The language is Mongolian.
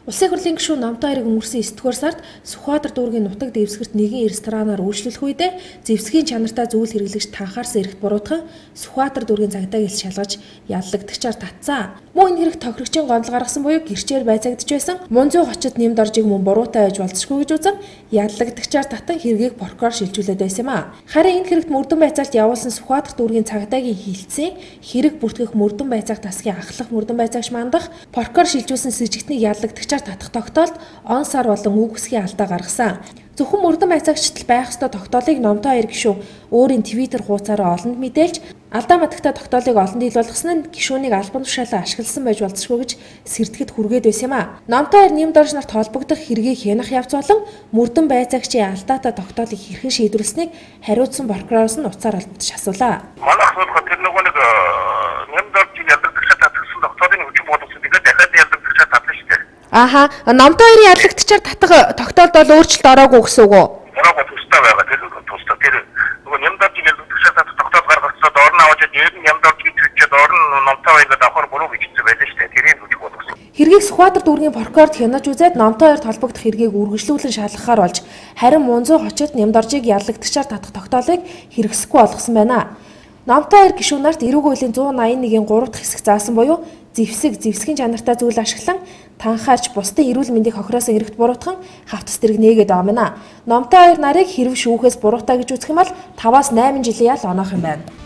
Улсын хурлын гишүүн Номтой хоёрыг өнгөрсөн 9-р сард Сүхбаатар дүүргийн нутаг дэвсгэрт нэгэн ресторанаар үйлчлүүлэх үедээ зэвсгийн чанартай зүйл хэрэглэгч танхаарсан эрэгт буруутхан Сүхбаатар дүүргийн цагдаагийн ил шалгаж яллагдагчаар татсан. Мөн энэ хэрэг тохирогчийн гомдол гаргасан буюу гэрчээр байцаагдж байсан Мунзуу хочид Нямдоржийг мөн буруутай байж болзошгүй гэж үзэн яллагдагчаар татан хэргийг прокурор шилжүүлээд байсан юм а. Харин энэ хэрэгт мөрдөн байцаалт явуулсан Сүхбаатар дүүргийн цагдаагийн хилцэн хэрэг бүртгэх мөрдөн байцаах тасгийн ахлах мөрдөн байцаагч мандах прокурор шилжүүлсэн сэжигтнийг яллагдагчаар татах тогтоолд он сар болон үг үсгийн алдаа гаргасан. Зөвхөн мөрдөн байцаагчдал байх ёстой тогтоолыг Номтой хоёр гишүүн өөрийн Твиттер хуудасаараа олонд мэдээлж алдаа матагтай тогтоолыг олонд ил болгосон нь гишүүнийг албан тушаалаа ашигласан байж болзошгүй гэж сэрдэхэд хүргээд байсан юм а. Номтой хоёр Нямдорж нарт холбогдох хэргийг хянах явц болон мөрдөн байцаагчийн алдаатай тогтоолыг хэрхэн шийдвэрлэснийг хариуцсан прокуророос нь утсаар холбогдож асуулаа. Манайх болохоор тэр нөгөө нэг Нямдоржийг яллагдагчаар татсан тогтоолыг хүчин болгосон. Тэгээд дахиад яллагдагчаар татсан шүү дээ. Аха, Номтой хоёрын яллагдагчаар татах тогтоолд бол өөрчлөлт ороогүй гэсэн үг үү? Ороогүй, тусдаа байгаа. Тэр тусдаа. Тэр нөгөө Нямдоржийг яллагдагчаар татах тогтоол гаргацсан доор нь аваад ер нь Нямдоржийг чүчээд доор нь Номтой хоёрыг давхар буруу гэж хэлсэн байлаа шүү дээ. Тэрийг хүчин болгосон. Хэргийг Сүхбаатар дүүргийн прокурорт хянаж үзээд Номтой хоёрт холбогдох хэргийг үргэлжлүүлэн шалгахаар болж харин Мунзуу хочид Нямдоржийг яллагдагчаар татах тогтоолыг хэрэгсэхгүй болгосон байна. Номтой хоёр гишүүн нарт эрүүг хуулийн 181-ийн 3 дахь хэсэг заасан буюу зэвсэг, зэвсгийн чанартай зүйл ашиглан танхаарч бусдын эрүүл мэндийг хохироосон эрэгт буруутхан хавтас тэрэг нээгээд байгаа юм. Номтой хоёр нарыг хэрв шүүхээс буруутай гэж үзэх юм бол 5-аас 8 жилийн ял оноох юм байна.